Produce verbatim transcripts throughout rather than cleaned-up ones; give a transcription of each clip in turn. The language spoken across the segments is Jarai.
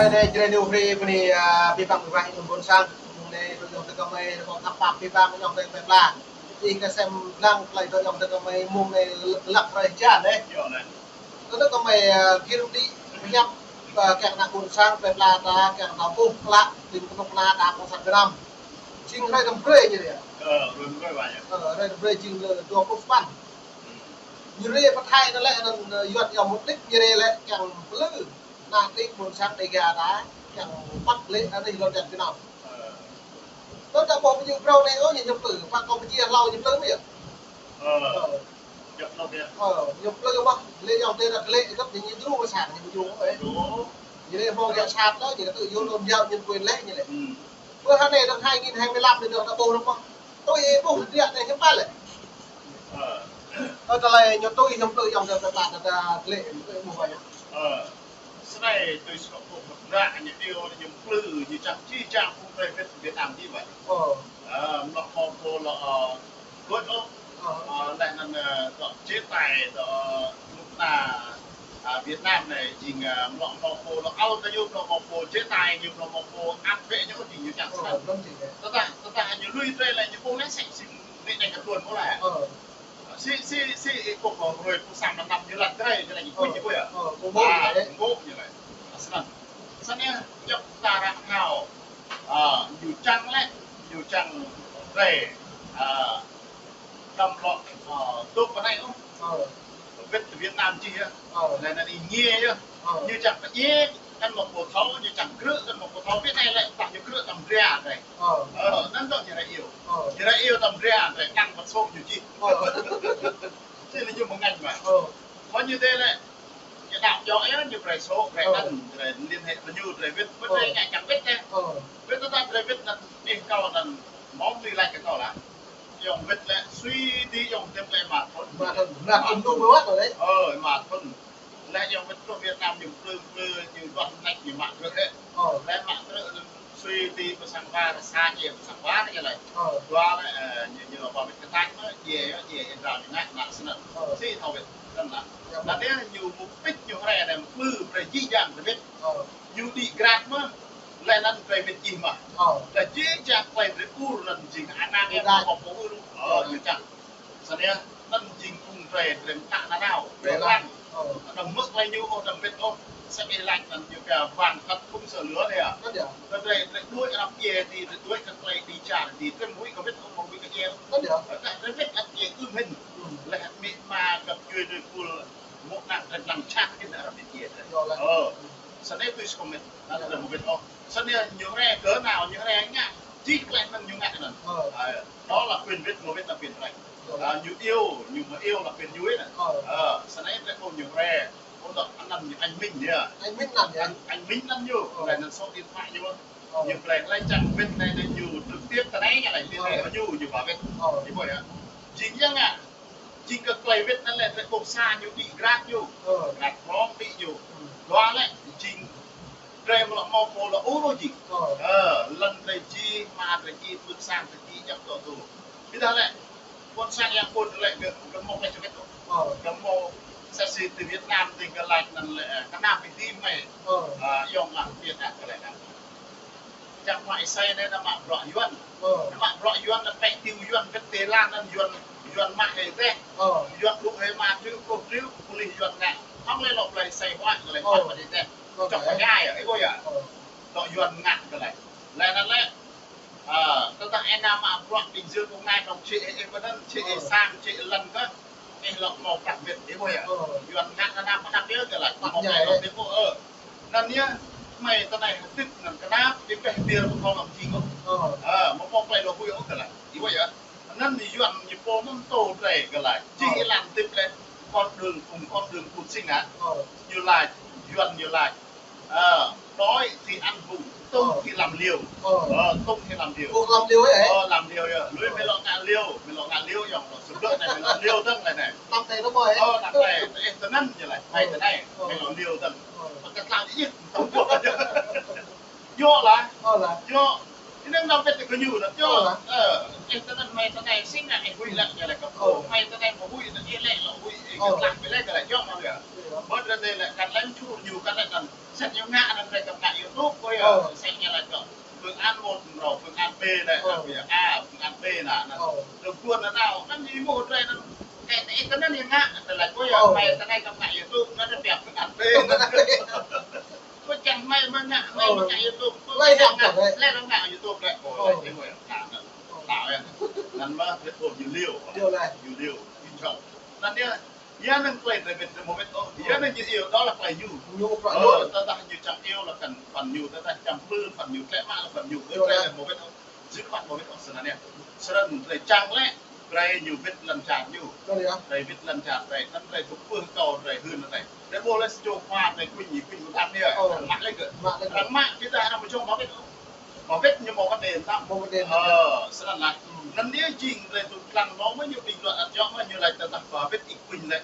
Anai jrê ñu hrơi bơni, a, abih bang ƀing ƀôn sang. Mơ̆ng anai tơlơi ayŏng adơi gơmơi, rơkâo khăp pap abih bang ayŏng adơi plơi pla. Ih kơ sem lăng tơlơi ayŏng adơi gơmơi mơ̆ng anai lăk hrơi hơjan anai. Tơlơi gơmơi, a, gir đĭ pơhiăp, a, kiăng ană ƀôn sang plơi pla ta, kiăng ta ƀuh klă, ƀing kơnuk kơna đảng cộng sản Việt Nam. Jing hrơi tơm brơi ñu anai. Ơ, hrơi tơm brơi jing lơ dua pluh sapăn. Ñu rai pơthâo anŭn lĕ anŭn, ơ, yuan yua mục đích ñu rai lĕ kiăng plư ană tring ƀôn sang Dega ta, kiăng păt lĕ anai lŏn čar Việt Nam. Tơdah ƀuh ñu brơi anai ôh, ñu plư, pă Campuchia hlâo ñu plư mơ̆ yơh. Ơ. Ơ, ñu plư mơ̆, lĕ yua tơdah lĕ găp ñu dru pơsang ñu dru ôh. Ñu rai hmâo yua sat lĕ, ñu kơ tŭ yua lŏn yua ñu quên lĕ ñu lĕ. Bơ hơnai năm hai nghìn hai mươi lăm anai dŏ ta ƀuh lăm mơ̆. Tui ih ƀuh hơdră anai hiư̆m pă lĕ. Ơ, tơlơi ñu tui hiư̆m pă ayŏng adơi plơi pla ta lĕ, tui ih ƀuh anai. Ơ, sơnai tui sơkŏ ƀuh hơdră ñu iâu ñu plư ñu čang či čang phung tơlơi Việt, Việt Nam či ƀai. Ơ, mlŏk hmâo pô lŏ, ơ, Gơ̆t ôh. Ơ, laih anŭn, ơ, dŏ chế tài dŏ, ơ, kơnuk kơna, a, Việt Nam anai jing, ơ, mlŏk hmâo pô lŏ ăl kơ ñu, mlŏk hmâo pô chế tài ñu, mlŏk hmâo pô ăt bĕ ñu jing ñu čang sat. Tơdah, tơdah ñu lui drơi lĕ ñu ƀu lĕ sĕ sĭt anai kơ tuan ƀu lĕ. Sĭ, sĭ, sĭ, ih kơ ƀuh hrơi pluh sa mlam năm ñu lăt drơi, drơi ñu kuih ñu ƀuh yơh. Ƀu ƀuh ñu lĕ. Ƀu ƀuh ñu lĕ. Sơnăn. Sơnăn yơh, djŏp ta ră anai. Ơ, ñu čang lĕ, ñu čang drơi. Ơ, Đăm lŏ, ơ, dŏ pơ anai ôh. Wĭt Việt Nam či yơh. Laih anŭn ih ngă yơh. Ñu čang pơdjai, kăn mă pô thâo, ñu čang krư̆, kăn mă pô thâo, wĭt anai lĕ, tah ñu krư̆ tơm dra anai. Ơ, anŭn dŏ ñu rai iâu. Ñu rai iâu tơm dra anai, kăn mă sôk ñu či. Či lĕ ñu mơngăn mă. Kơ ñu tê lĕ, ñu đăo djơ̆ yơh, ñu brơi sôk, brơi anŭn, brơi liên hệ kơ ñu, brơi wĭt, wĭt brơi ngă čang wĭt yơh. Wĭt tơdah brơi wĭt anŭn, ih kâo anŭn, mơ̆ng anai lĕ kơ kâo lah. Ayŏng wĭt lĕ, sui ti ayŏng tĭp lĕ mă thŭn. Mă thŭn, mă thŭn lu mơ̆ wơ̆t lĕ. Ơ, mă thŭn. Lĕ ayŏng wĭt truh Việt Nam ñu plư plư, ñu dŏ nač ñu mă krư̆ lĕ. Lĕ mă krư̆ sui ti pơsang ƀar, sa jĕ pơsang ƀar ñu lĕ. Dua lĕ, ơ, ñu, ñu lŏ pơwĭt kơtač mơ̆, jĕ, jĕ, jĕ rao ñu ngă, ngă sơnăn. Sĭ thâo wĭt, sơnăn lah. Anŭn yơh ñu mục đích ñu rai anai plư, brơi jih jang wĭt. Ñu đĭ grat mơ̆, laih anŭn brơi wĭt jih mơ̆. Laih jih jang tơlơi brơi ur anŭn jing ană anai mă pô ur. Ơ, ñu čang. Sơnăn yơh, anŭn jing phung drơi, drơi mơta nanao, drơi lăng. Anŭn mơ̆ tơlơi ñu ôh, anŭn wĭt ôh, sĭ ih laĭ anŭn ñu kơ wang kăt phung sơ lua anai yơh. Drơi, drơi đuaĭ arăng pơdjai ti, drơi đuaĭ kơ tơlơi ti čar ti, drơi mui kơ wĭt ôh, mui kơ djai. Drơi wĭt ăt djai ưm hĭn. Laih mĭ ma găp djuai drơi pul, mŭk nă drơi lăng čah hĭn arăng pơdjai drơi. Ơ, sơnăn tui sơkŏ mĭt, anŭn drơi mơ̆ wĭt ôh. Sơnăn ñu rai kơ nao, ñu rai ngă, jih tơlơi anŭn ñu ngă anŭn. Ơ. Ơ, đó là quyền wĭt, mơ̆ wĭt là quyền rai. Ơ, ñu iâu, ñu mơ̆ iâu là quyền ñu anŭn. Ơ, sơnăn drơi ôh ñu rai, ôh dŏ anăn ñu anh Minh yơh. Anh Minh anăn yơh. Anh, anh Minh anăn ñu, laih anŭn số điện thoại ñu. Ñu brơi laih čang wĭt anai, anai ñu trực tiếp tơ anai ñu laih, liên hệ kơ ñu, ñu ba wĭt. Ih ƀuh yơh. Jing yơh ngă. Jing kơ tơlơi wĭt anŭn lĕ drơi ƀuh sa ñu đĭ grat ñu. Grat hrŏm đĭ ñu. Dua lĕ jing drơi mlŏ hmâo pô lŏ ur jing. Ơ, lŏn drơi jih, hma drơi jih, pưk sang drơi jih, djăp tŏ tŭ. Ƀiădah lĕ, ƀôn sang yang ƀôn lĕ gơ̆, gơ̆ hmâo tơlơi čơkĕt. Gơ̆ hmâo sĕ sĭ ti Việt Nam ti gơ̆ laĭ anŭn lĕ, ơ, kơnam ƀing ti mơi. Ơ, ayŏng ah, Việt Nam gơ̆ laĭ anŭn. Čang mă ih sai anai, anăm mă bruă yuan. Anăm mă bruă yuan, anăm pĕ tiu yuan, wĭt tơlan anŭn yuan, yuan mă hĭ tĕh. Yuan đŭk hĭ mă triu, pluh triu, pulih yuan ngă. Hăng lĕ lŏ plơi sai huă, lĕ mă pơdjai tĕh. Čŏk pơdjai yơh, ih ƀuh yơh. Dŏ yuan ngă kơ lĕ. Lĕ anŭn lĕ, ơ, tơdah ih anăm mă bruă ƀing jư kông nai trong čih ih, ih pơnăn, čih ih sang, čih ih lăn kơ. Ih lŏ hmâo prăk wĭt, ih ƀuh yơh. Yuan ngă anăm mă đăp yơh kơ lĕ. Hmâo plơi lŏ tip ôh, ơ. Anŭn yơh, mơi tơ anai hơdip anŭn kơnap, ih pĕ pir ƀu thâo lăm jing ôh. Ơ, mơ̆ hmâo plơi lŏ huĭ ôh kơ lĕ. Ih ƀuh yơh. Anŭn yuan ñu pô mơ̆n tô drơi kơ lĕ. Jih ih lăng tip lĕ, con đường cùng con đường phồn sinh hă. Ñu laĭ, yuan ñu laĭ. Ơ, đói thì ăn vụng, tung thì làm liều. Ơ, tung thì làm liều. Ơ, làm liều yơh. Ơ, làm liều yơh. Lui mơi lŏ ngă liều, mơi lŏ ngă liều yơh. Lŏ sơblơ̆ anai, mơi lŏ liều dơ̆ng anai. Năm anai nó mơi. Ơ, năm anai, ơ, tơ anŭn ñu laĭ. Anai tơ anai, mơi lŏ liều dơ̆ng. Pơkă tơlơi jih. Yua lah. Yua. Năng đa pet kơ ñu đa čô. Ơ. Ơ, ih tơ anai, mơi tơ anai sĭt nă, ih huĭ lăk ñu lăk kơ pô. Ơ. Mơi tơ anai mă huĭ, tơ ih lăk lăk huĭ, ih kơ tlăk bi lăk kơ lăk jŏk mă lăk. Ơ. Bơ tơ anai lăk kăn lăng čur ñu kăn lăk kăn. Sĭt ñu ngă anŭn lăk kơ ngă YouTube kơ yơh. Ơ. Sĭt ñu lăk kơ. Phương án một mrô, phương án B lăk, ơ, phương án A, phương án B nă, nă. Ơ. Tơ ƀuôn nă nao, kăn ñu mơ̆ tơ anai nă. Kơ tơ ih tơ anai ñu ngă, tơ lăk kơ yơh, ơ, mơi tơ anai kăn ngă YouTube, nă tơ piăp phương án B nă. Kơ čang mơi mă ngă, mơi mă ngă YouTube. Kơ lăi mơi ngă, lăi mă ngă YouTube lăi. Ơ, lăi mơi ngă. Đaŏ yơh. Anŭn mă, tơ pô ñu liu. Liu lăi. Ñu liu, ñu čŏng. Anŭn yơh, yơh anŭn tơlơi tơlơi mơbit, mơbit ôh. Yơh anŭn ñu iâu đó là tơlơi ñu. Ñu pơră ñu. Ơ, tơdah ñu čang iâu là kăn, kăn ñu, tơdah čang plư, kăn ñu, tơlơi mă là kăn ñu. Liu lăi. Tơlơi mơbit ôh. Dứt khoát mơbit ôh, snăn yơh. Snăn tơlơi čang lĕ, brơi ñu wĭt lŏn čar ñu. Brơi wĭt lŏn čar brơi, anŭn brơi tŭ pơh kâo brơi hưn anai. Brơi ƀuh lĕ sơjô khua brơi kuing ñu kuing mơtam yơh. Ơ. Arăng mă lĕ kơ. Mă lĕ kơ. Arăng mă, kita arăng mơčông mơbit ôh. Mơbit ñu mơ̆ mơbit đen tăm. Mơbit đen tăm. Ơ, snăn lah. Anŭn yơh jing brơi tŭ lăng mơ̆ mơ̆ ñu bình luận ăt jŏk mơ̆ ñu laĭ tơdah mơbit ih kuing lĕ.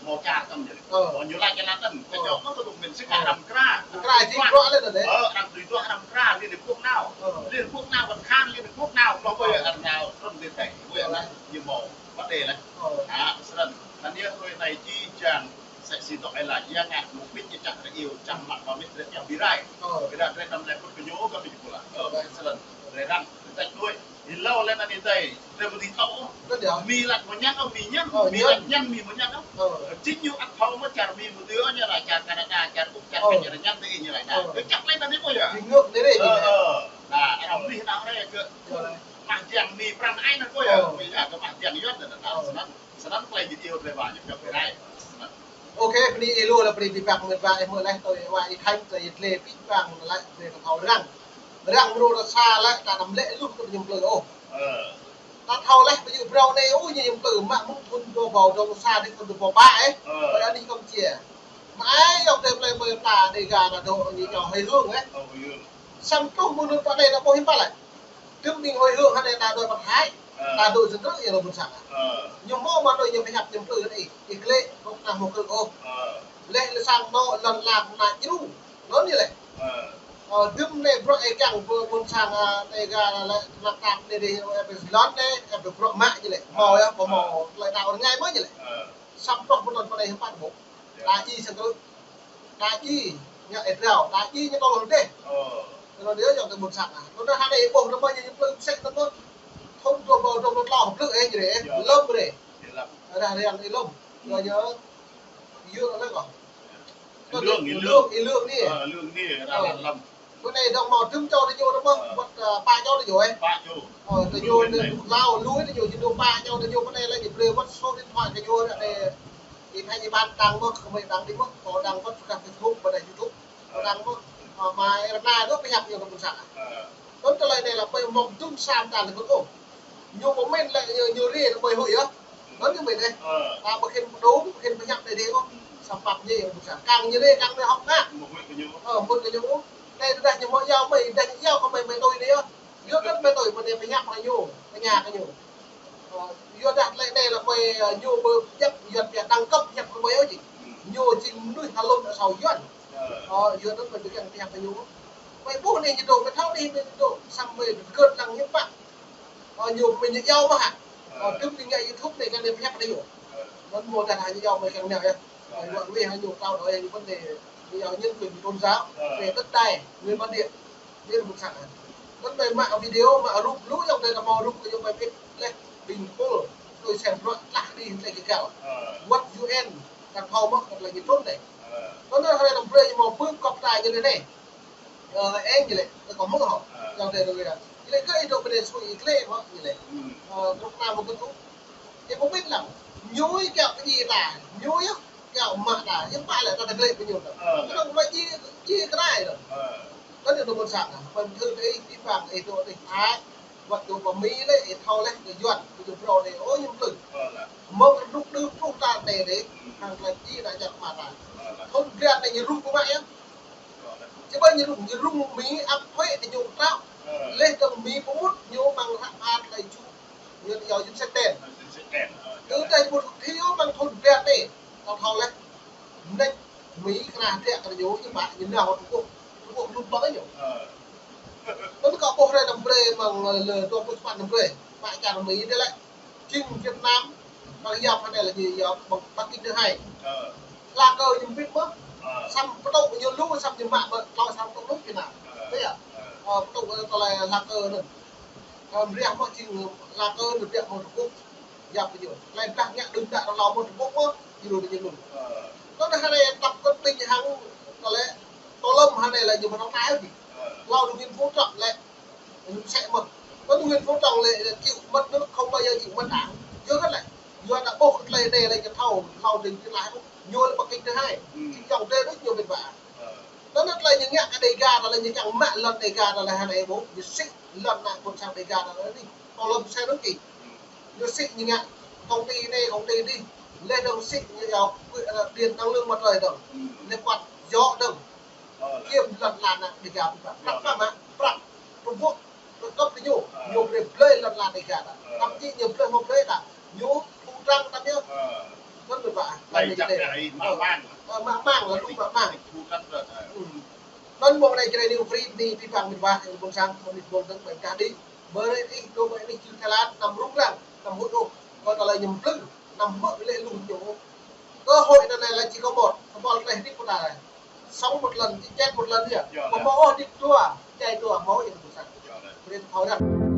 Mơ̆ čar tăm jing. Ơ. Mơ̆ ñu laĭ čar tăm. Ơ. Kơ jŏk mơ̆ kơ tŭ min sĭt kơ arăng kra. Kra jing bruă lĕ anŭn lĕ. Ơ, arăng tui tŭ arăng kra Liên Hiệp Quốc nao. Ơ. Liên Hiệp Quốc nao, kăn khăn Liên Hiệp Quốc nao. Mơ̆ ƀơi arăng nao, trŭn dêh tĕ. Ƀơi arăng ñu mơ̆, ƀă đê lĕ. Ơ. Ă, snăn. Anŭn yơh hrơi anai či čang, sĕ si tŏ ih laĭ, yơh ngă, mơbit ñu čang rơ iâu, čang mă mơbit rơ iâu bi rai. Ơ. Bi rai rơ năm lĕ pŭt kơ ñu, kơ bi pŭt lah. Ơ, snăn. Rơ răng, rơ tĕ đuaĭ. Ih lâo lĕ anai tơi, tơi mơ̆ tih thâo. Kơ dia. Mi lăk mơñăn ôh, mi ñăn, ơ, mi ñăn. Lăk ñăn, mi mơñăn ôh. Ơ. Jing ñu ăt thâo mơ̆ čar mi mơ̆ tih ôh, ñu laĭ čar Canada, čar Úc, čar, ơ, Kenya, ñăn tih ñu laĭ čar. Ơ. Kơ čăk lĕ anai pô yơh. Jing ngŏk anai rê. Ơ, ơ. Nă, arăng mơnuih nao rê kơ. Ơ. Mă jing mi prăng ai anŭn pô yơh. Ơ. Pô yơh, kơ mă jing yơh, nă, nă, ơ, snăn. Snăn tơlơi jing iâu tơlơi ba ñu kơ bi rai. Snăn. Ôkê, bơni ih lu lĕ bơni pơpă mơ̆ ba ih mơ̆ lĕ tui wa ih thâo tơlơi jing tơlơi pĭt păng lĕ tơlơi kơ thâo răng. Răng mrô ră sa lĕ ta anăm lĕ lu kơ ñu plư ôh. Ơ. Ta thâo lĕ ƀu djơ̆ phrâo anai ôh ñu plư mă mơ̆ng thun dua ƀâo dua pluh sa đĭ thun dua ƀâo pă ĕ. Ơ. Ƀơi anai Campuchia. Mă ai yŏk tơlơi plơi mơi ta Dega ta dŏ ñu yua hơi hướng ĕ. Ơ, hơi hướng. Samơ̆ truh mơ̆ng anŭn pơ anai ta ƀuh hiư̆m pă lĕ. Tơm ƀing hơi hướng hơnai ta dŏ pơ Thái. Ơ. Ta dŏ jơntrư̆ yua anŭn ƀôn sang. Ơ. Ñu mơ̆ mă dŏ ñu pơhiăp ñu plư anai. Ih klĕ, kŏk ta mơ̆ krư̆ ôh. Ơ. Lĕ lĕ sang anŭn lŏn lăng ta djru. Anŭn yơh lĕ. Ơ. Ơ, tơm anai bruă ih kiăng pơ ƀôn sang, ơ, Dega lĕ, tơnap tap anai dih, ơ, pơ lŏn anai, ơ, pơ bruă mă ñu lĕ. Mơ̆ yơh, mơ̆ mơ̆, tơlơi ta ôr ngai mơ̆ ñu lĕ. Ơ. Samơ̆ truh pơ anŭn pơ anai hiư̆m pă ƀuh. Ơ. Ta ih sang krư̆. Ta ih ngă ih drao, ta ih ngă tơlơi dêh. Ơ. Tơlơi dêh yơh tơ ƀôn sang ah. Tơlơi hơnai ih ƀuh tơmơi ñu plư sĕ tơmơi. Thun dua ƀâo dua pluh klâo plư ih jrê ih. Ơ. Lơ̆m rê. Ih lơ̆m. Rah reng ih lơ̆m. Yua ñu, yua anŭn kơ. Ih lương, ih lương. Ih lương anai. Ơ, lương anai, rah reng lơ̆m. Bơ anai dŏng mơ̆ tơm čô tơ ñu tơmơi. Ơ. Wơ̆t, ơ, pă čô tơ ñu ih. Pă čô. Ơ, tơ ñu, tơ ñu, lao lui tơ ñu, jing ñu pă čô tơ ñu, bơ anai lĕ ñu brơi wơ̆t số điện thoại tơ ñu, anai. Ih thâo ih ƀan đăng mơ̆, kơmơi đăng đĭ mơ̆, kơ đăng wơ̆t kơ Facebook, ƀơi anai YouTube. Kơ đăng mơ̆, ơ, mă ih ră anai dŏ pơhiăp ñu kơ ƀôn sang ah. Ơ. Anŭn tơlơi anai lĕ ƀơi mơ̆ng tơm sam ta lĕ kơ ôh. Ñu pơmĭn lĕ ñu, ñu rê lĕ ƀơi hơi yơh. Anŭn ñu mĭn ĕ. Ơ. Ta ƀu khĭn pơdŏng, ƀu khĭn pơhiăp anai dih ôh. Samơ̆ ñu rê ƀôn sang. Kăng ñu rê, kăng mơi hŏk ngă. Mơ̆ huĭ kơ ñu. Ơ, mơ̆ kơ ñu. Anai tơdah ñu mơ̆ iâu mơi, tơdah ñu iâu kơ mơi, mơi tui anai yơh. Yua kơ mơi tui, mơi anai pơhiăp kơ ñu, pơña kơ ñu. Ơ, yua dah tơlơi anai lĕ mơi, ơ, ñu ƀu djăp, yua pia đăng kơp djăp kơ mơi ôh jing. Ñu jing mơnuih hlŭn asâo Yuan. Ơ, yua anŭn mơi ƀu kiăng pơhiăp kơ ñu. Mơi ƀuh anai ñu dŏ, mơi thâo anai mơi dŏ, samơ̆ mơi kơt lăng ñu pă. Ơ, ñu mơi ñu iâu mơ̆ hă. Ơ, tơm anai ngă YouTube anai kăn pơhiăp kơ ñu. Anŭn mơ̆ dah hă ñu iâu mơi kiăng nao yơh. Ơ, yua mơi hă ñu trao đổi vấn đề, ñu iâu nhân quyền tôn giáo, về đất đai, người bản địa. Anŭn ƀôn sang ah. Anŭn mơi mă video, mă rup lu yơh, tơdah mă rup kơ yơh mơi pĭt lĕ ƀing pôl, tui sem bruă tlah đĭ tơlơi kơ găl. Ơ. Wơ̆t U N, kăn thâo mơ̆, kơ tơlơi ñu trŭn anai. Ơ. Anŭn hơnai năm brơi ñu mă pơm kŏp ta ñu lĕ anai. Ơ, eng ñu lĕ, tơ kơ mơ̆ hŏ. Ơ. Yua tơ anai. Ñu lĕ kơ ih dŏ bơnai sui ih klĕ mơ̆, ñu lĕ. Hmm. Ơ, bruă ta mơ̆ kơ tŭ. Ih pơmĭn lăng. Ñu ih kiaŏ kơ djai ta, ñu ih kiaŏ mă ta, hiư̆m pă lĕ ta tơglĕ kơ ñu ta. Ơ. Kơ anŭn mă djai, djai kơ anai ta. Ơ. Kơ anŭn tơ ƀôn sang ah, mơ̆n thâo tơ ih pĭt păng ih dŏ tơ Thái. Wơ̆t dŏ pơ Mi lĕ, ih thâo lĕ, kơ Yuan, kơ ñu phrâo anai, ơ, ñu plư. Ơ, lă. Mơ̆ng rơnŭk đưm truh ta anai dih, hăng tơlơi djai ta čăt mă ta. Ơ, lă. Thun brơi anai ñu rŭng pơmă yơh. Ơ, lă. Či ƀơi ñu rŭng, ñu rŭng Mi ăp huĭ tơ ñu trao. Ơ. Leh dơ̆ng Mi pơmŭt ñu mơ̆ng ră phat lĕ ču. Ñu iâu jing sĕ ten. Ơ, jing sĕ ten. Ơ, kơ anai ƀu thâo mơ̆ng thun brơi anai. Thâo thâo lĕ. Anai Mi kơnang tĕk kơ ñu, ñu mă, ñu nao Trung Quốc. Trung Quốc lŭm ƀơ̆ng ñu. Ơ. Anŭn kơ Ƀuh rai năm brơi mơ̆ng lơ dua pluh sapăn năm brơi. Mă čar Mi dih lĕ. Jing Việt Nam, ƀăng yap hơnai lĕ ñu yap ƀăng, ƀăng kinh thứ hai. Hla kơ ñu ƀĭt mơ̆n. Samơ̆ pơtŭ ñu lu, samơ̆ ñu mă mă, tlâo samơ̆ pơtŭ lu Việt Nam. Ƀiă. Pơtŭ tơlơi hla kơ anŭn. Mơ̆ riah mơ̆ jing hla kơ anŭn riah mơ̆ng Trung Quốc. Yap kơ ñu. Tơlơi blah ngă đưm đă rơlâo mơ̆ng Trung Quốc mơ̆, ñu lu ñu lu. Tơdah hơnai tăp kơ ƀing hăng tơlơi tơlơi hơnai lĕ ñu mơ̆n hơnai hơdip. Hlâo Nguyễn Phú Trọng lĕ ñu sĕ mơ̆n. Kơ Nguyễn Phú Trọng lĕ, lĕ chịu mất nước, không bao giờ chịu mất đảng. Yua hơget lĕ? Yua anŭn ƀuh tơlơi anai lĕ ñu thâo, hlâo ding tin lai ƀuh. Ñu lĕ ƀăng kinh thứ hai. Jing dŏ dêh đôč ñu ƀĭt ƀă. Anŭn tơlơi ñu ngă kơ Đêga ta lĕ ñu kiăng mă lŏn Đêga ta lĕ hơnai ƀuh. Ñu sĭ lŏn ană ƀôn sang Đêga ta lĕ anai. Tơlơi sĕ anŭn kih. Ñu sĭ ñu ngă công ty anai, công ty dih. Lĕ dơ̆ng sĭ ñu yua, điện năng lượng mặt trời dơ̆ng. Lĕ quăt gió dơ̆ng. Kiăng lŏn ană Đêga ƀĭt ƀă. Prăk mơ̆ mă, prăk Trung Quốc, prăk kơ ñu, ñu brơi blơi lŏn ană Đêga ta. Thậm chí ñu blơi hmâo blơi ta. Ñu thu trăng ta ñu. Kơ ƀĭt ƀă. Lĕ mă mang. Mă mang, lĕ lu mă mang. Anŭn mơ̆ng anai Jrai New Free, Mi pĭ păng ƀĭt ƀă, ƀôn sang, mơ̆ng ƀĭt ƀôn dơ̆ng, ƀĭt kah dih. Mơ̆ rai ih, dŏ mơ̆ ih, jing Thái Lan, năm rŭng răng, năm hŭt ôh. Kơ tơlơi ñu blư̆, năm mơ̆ lĕ lu ñu. Cơ hội anŭn lĕ chỉ có một, kơ ƀôn tơlơi hơdip kơ ta. Sống một lần, chỉ chết một lần yơh. Mơ̆ hmâo ôh hơdip dua, djai dua, hmâo yơh ƀôn sang. Brơi thâo yơh.